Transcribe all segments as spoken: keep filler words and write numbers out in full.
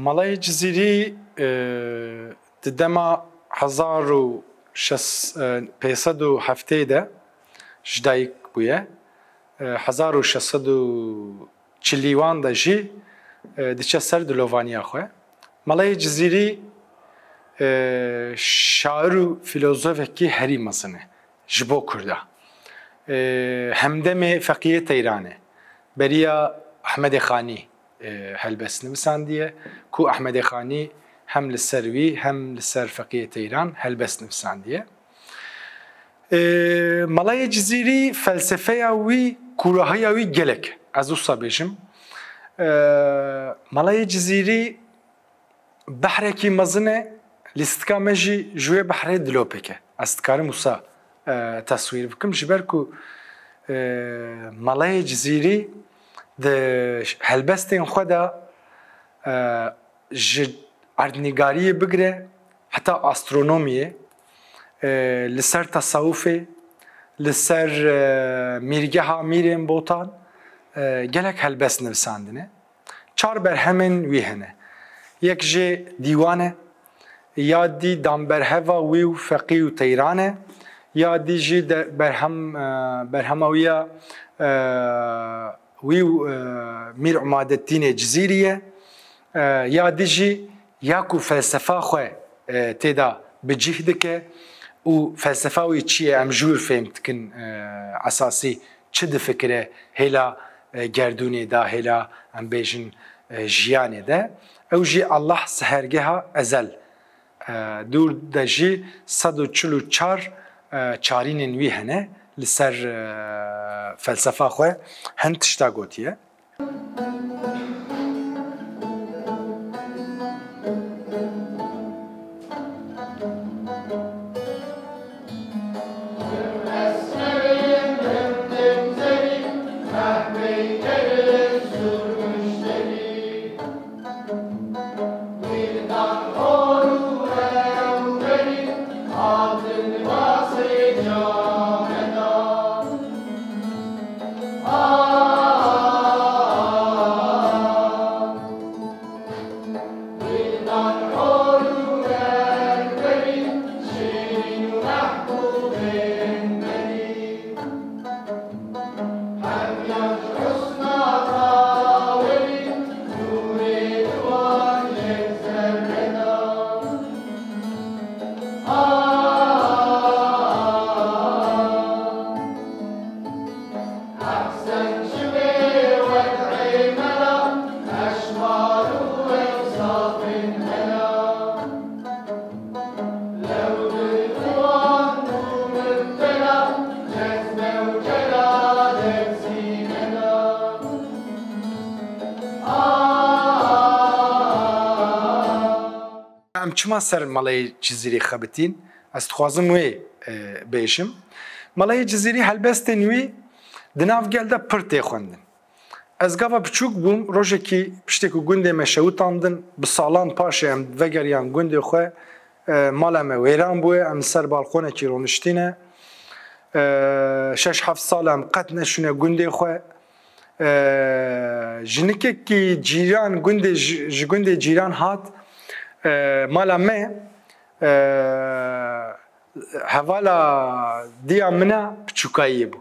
Malayê Cizîrî, e, di dema hezar û şeş, e, pênc sed û heftê de ji dayik bûye. E, hezar û şeş sed û çilî wan de jî, e, diçe ser dilovaniya xwe. Malayê Cizîrî, e, şair û filozofekî herî mezin e ji bo Kurda. E, hemdemê Feqiyê Teyran e. Beriya Ehmedê Xanî, e, helbest nivisandiye, ku Ehmedê Xanî hem li ser wî hem li ser Feqiyê Teyran helbest nivisandiye. E, Malayê Cizîrî felsefeya wî, kûrahiya wî gelek e. Ez wisa bêjim. E, Malayê Cizîrî behrekî mezin e, lîstika me jî ji wê behrê dilopek e. Ez dikarim wisa, e, teswîr bikim, ji ber ku, e, Malayê Cizîrî di helbestên xwe de, e, ji erdnîgariyê bigire heta astronomiyê, e, li ser tesewufê, li ser, e, mîrgeha mîrên Botan, e, gelek helbest nivisandine. Çar berhemên wî hene. Yek jê dîwan e, ya dî danberheva wî û Feqî û Teyran e, ya dî jî de berhem, e, berhema wî ya, e, wî û, e, Mîr Umadettînê Cizîrî ye, e, ya dî jî ya ku felsefa xwe, e, tê de bi cih dike û felsefa wî çi ye, em jûr fêm dikin, e, esasî çi difikire hêla, e, gerdûnê de, hêla em bêjin, e, jiyanê de. Ew jî Allah sehergeha ezel, e, dûr de jî sed û çil û çar, e, çarînên wî hene li ser, e, felsefa xwe hin tişta gotiye. Em çima ser Malayê Cizîrî xebitîn? Ez dixwazim wê, e, bêjim. Malayê Cizîrî helbestên wî di nav gel de pir tê xwendin. Ez gava biçûk bûm, rojekî piştê ku gundê me şewitandin, bi salan paşê em vegeriyan gundê xwe, e, mala me wêran bûye, em li ser balkonekî roniştîne. E, şeş heft sal em qet neşûne gundê xwe. E, jinikekî cîran gundê ji, ji gundê cîran hat, e, mala me, e, hevala diya min a piçûkayiyê bû.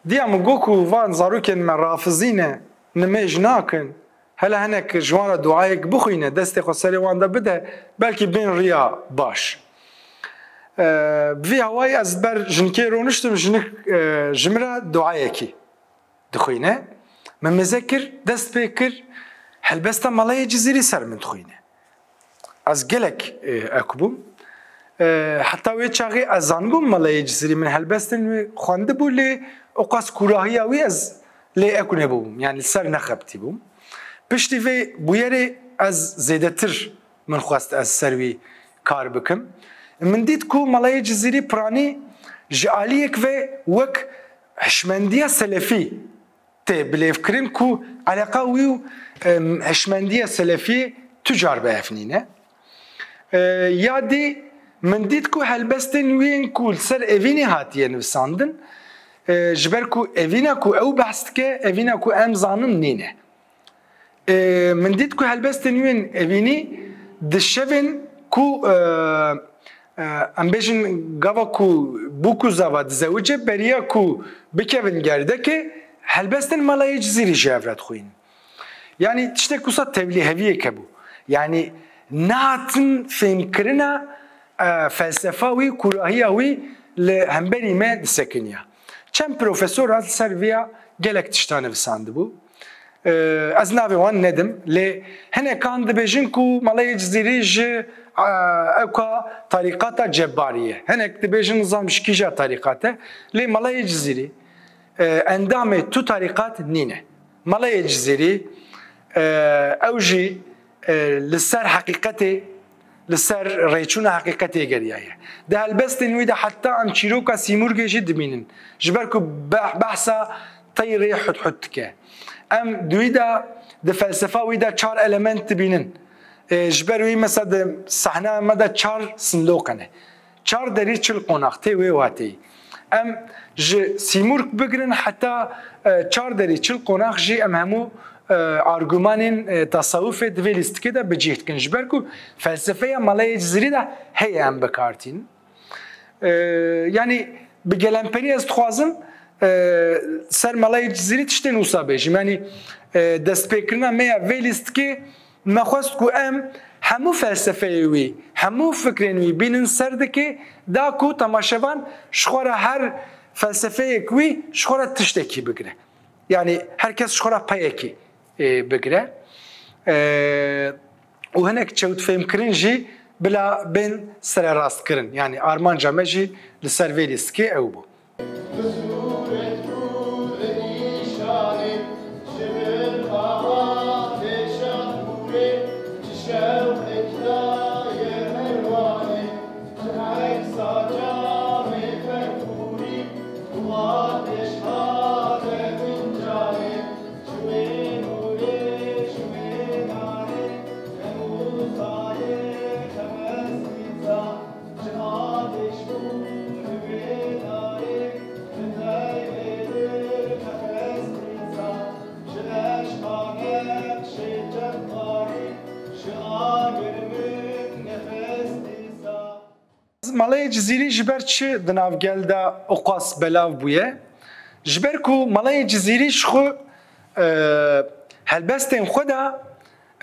Diya min got ku van zarokên me rafizî ne, nimêj nakin, Hele hinek ji wan re duayek bixwîne, destê xwe serê wan de bide, belkî bên riya baş. E, bi vî hawayî ez ber jinikê roniştim, jinik, e, ji min re duayekî dixwîne. Min mêze kir, dest pê kir, helbesta Melayê Cizîrî ser min dixwîne. Ez gelek, e, ew bûm. E, heta wê çaxê ez zanibûm Melayê Cizîrî, min helbestên wê xwendibû, lê oqas kûrahiya wî ez lê ew nebûbûm. Yanî li ser nexebitîbûm. Piştî vê bûyerê ez zêdetir min xwest ez ser wî kar bikim. Min dît ku Melayê Cizîrî piranî ji aliyek ve wek hişmendiya selefî tê bilêvkirin ku eleqa wî û, em, hişmendiya selefiyê tu car bi hev nîne. E, ya dî min dît ku helbestên wî yên ku li ser evînê hatiye nivisandin, e, ji ber ku evîna ku ew behs dike, evîna ku em zanin nîne. E, min dît ku helbestên wî yên evînî di şevên ku, e, e, em bêjin gava ku bûk û zava dizewice, beriya ku bikevin gerdekê, helbestên Melayê Cizîrî ji hev re dixwînin. Yanî tiştek wisa tevlîheviyek hebû. Yanî nehatin fêmkirina, e, felsefa wî, kûrahiya wî li hemberî me disekiniya. Çend profesor hat li ser viya gelek tişta nivisandibû. E, ez navê wan nedim, lê hinekan dibêjin ku Melayê Cizîrî ji, e, ewka tarîqata Cebbarî ye. Hinek dibêjin nizam ji kîja tarîqat e, lê Melayê Cizîrî, e, endamê tu tarîqat nîne. Melayê Cizîrî, e, ew jî, e, li ser heqîqetê, li ser rêçûna heqîqetê geriyaye. Di helbestên wî de heta em çîroka Sîmurgê jî dibînin. Ji ber ku be-, behsa teyrê hudhud dike. Em di wî de di felsefa wî de çar element dibînin. E, ji ber wî mesela di sehna me de çar sindoq hene. Çar derî çil qonax tê wê wateyî. Em ji Sîmurg bigirin heta, e, çar derî çil qonax jî em hemû, e, argumanên, e, tasawufê di vê lîstikê de bi cih dikin. Ji ber ku felsefeya Melayê Cizîrî de heye em bi kar tînin. E, yanî bi gelemperî ez dixwazim, e, ser Melayê Cizîrî tiştên wisa bêjim. Yanî, e, destpêkirina me ya vê lîstikê me xwest ku em hemû felsefeyê wî, hemû fikrên wî bînin ser dikê, da ku temaşevan ji xwe re her felsefeyek wî ji xwe re tiştekî bigire. Yanî her kes ji xwe re peyekî, e, bigire. E, û hinek çewtfêmkirin jî bila bên sererastkirin. Yanî armanca me jî li ser vê lîstikê ew bû. Bi sûret û bi nîşanê, ji bin pala pêşa hûrê, ji şewqek daye merwanê, ji eksa camê ferhûrî, û ateş hate bincanê, ji wê nûrê, ji wê narê, hemû zayê, hemû zîza. Melayê Cizîrî ji ber çi di nav gel de oqas belav bûye? Ji ber ku Melayê Cizîrî ji xwe, e, helbestên xwe de,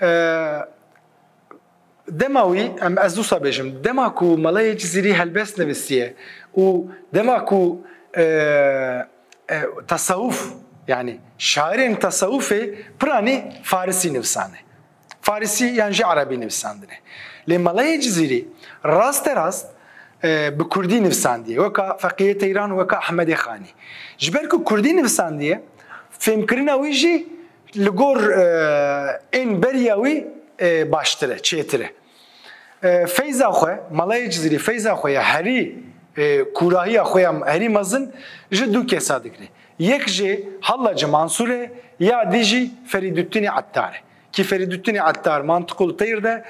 e, Dema wî, em, ez wisa bêjim, dema ku Melayê Cizîrî helbest nivîsiye û dema ku, e, e, tasawuf, yanî şairên tasawufê piranî farisî nivisane. Farisî yan jî erebî nivisandine. Lê Melayê Cizîrî raste rast, e, bi kurdî nivisandiye. Weka Feqiyê Teyran, weka Ehmedê Xanî. Ji ber ku kurdî nivisandiye, fêmkirina wî jî li gor, e, ên beriya wî, e, baştir e, çêtir e. E, feyza xwe, Melayê Cizîrî feyza xwe ya herî, e, kûrahiya xwe ya herî mezin ji du kesa digre. Yek jê Hallacê Mansûr e, ya dî jî Ferîduttînê Ettar e. Kî Ferîduttînê Ettar Mantiqul Teyr de,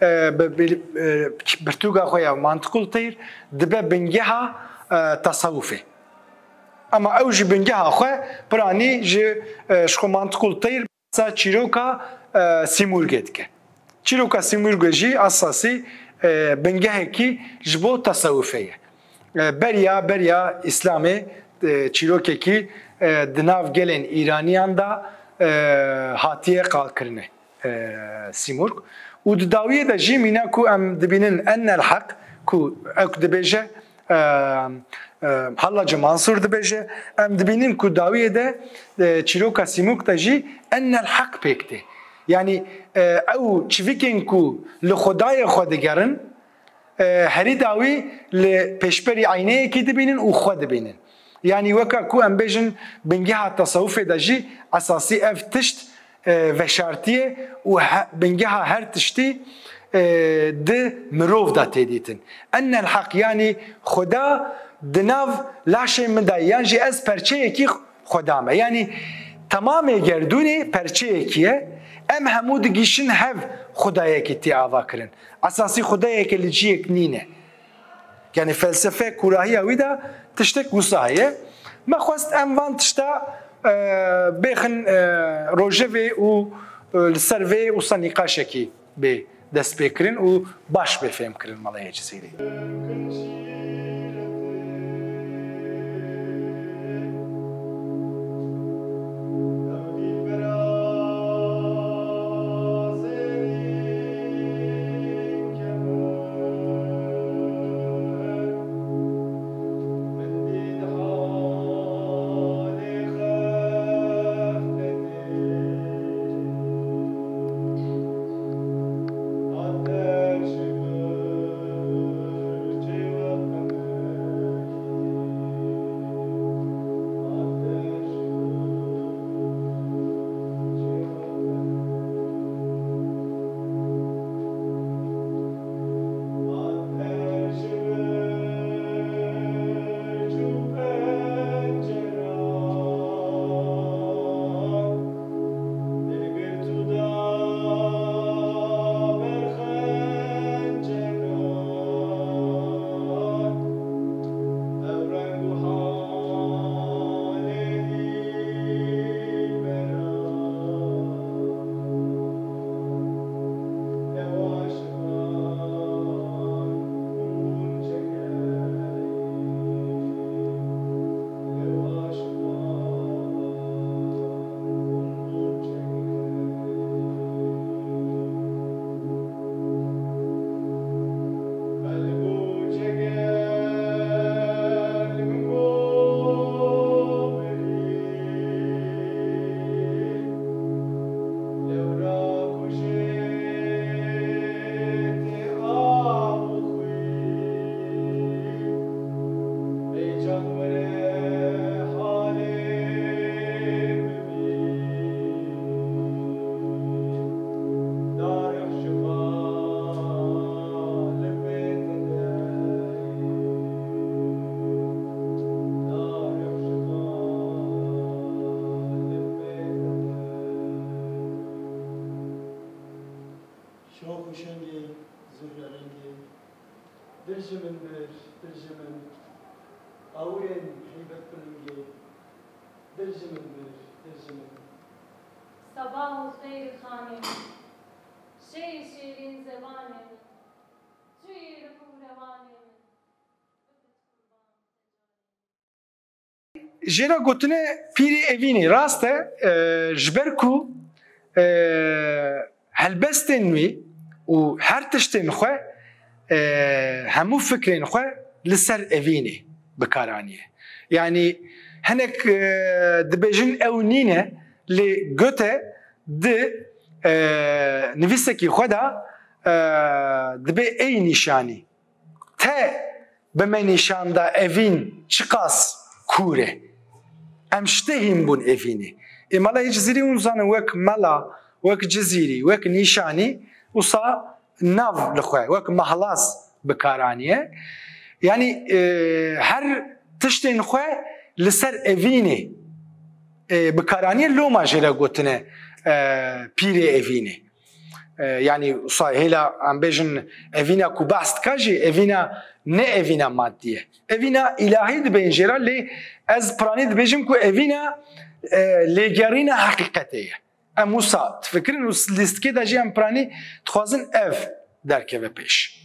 e, bi, bi, e, pirtûka xwe ya Mantiqul Teyr dibe bingeha, e, tasawufê. Ama ew jî bingeha xwe piranî ji, e, ji xwe Mantiqul Teyr sa çîroka, e, Sîmûrgê dike. Çîroka Sîmûrgê jî esasî, e, bingehekî ji bo tasawufê ye. E, beriya, beriya Îslamê, e, çîrokekî, e, di nav gelên Îraniyan de, e, hatiye qalkirinê, e, Sîmurg. Û di dawiyê de jî mîna ku em dibînin ennel heq, ku ew dibêje, e, e, Hallacı Mansur dibêje, em dibînin ku dawiyê de, e, çîroka Sîmurg de jî ennel heq pêk tê. Yanî, e, ew çivikên ku li Xwedayê xwe digerin, e, herî dawî li pêşberî eyneyekî dibînin û xwe dibînin. Yanî weka ku em bêjin bingeha tesewufê de jî esasî ev tişt, e, veşartî ye û he-, bingeha her tiştî, e, di mirov de tê dîtin. Ennel heq, yanî Xuda di nav laşê min de ye, yan jî ez perçeyekî Xuda me. Yanî temamê gerdûnê perçeyekî ye. Em hemû digihîşin hev Xudayekî tê ava kirin. Esasî Xudayeke li ciyek nîne. Yanî felsefe kûrahiya wî de tiştek wisa heye. Me xwest em van tişta, e, bêxin, e, rojevê û, e, li ser vê wisa nîqaşekî bê destpêkirin û baş bê fêhmkirin, Mela Yê Cizîrî. Şox û şengê zuhre rengê, dil ji min bir, dil ji min, awirên heybet pilingê, dil ji min bir, dil ji min. Seba û xeyr xanê min, şêy şêrîn zebanê min, tu yê rih û rewanê min. Jê re gotine pîrê evînê. Rast e, e, ji ber ku, e, helbestên wî û her tiştên xwe, e, hemû fikrên xwe li ser evînê bi kar aniye. Yanî hinek, e, dibêjin ew nîne, lê Goethe di, e, nivîsekî xwe de, e, dibê ey nîşanî. Te bi me nîşan da evîn çiqas kûr e. Em ji te hîn bûn evînê. Ê Mela yê Cizîrî hûn zanin wek mela, wek Cizîrî, wek nîşanî, wisa nav li xwe, wek mehlaz bi kar aniye. Yanî, e, her tiştên xwe li ser evînê, e, bi kar aniye, loma jê re gotine, e, pîrê evînê. E, yanî wisa hêla em bêjin evîna ku behs dika jî evîna ne evîna madî ye. Evîna îlahî dibên jê re, lê ez piranî dibêjim ku evîna, e, lêgerîna heqîqetê ye. Em wisa difikirin û lîstikê de jî em piranî dixwazin ev derkeve pêş.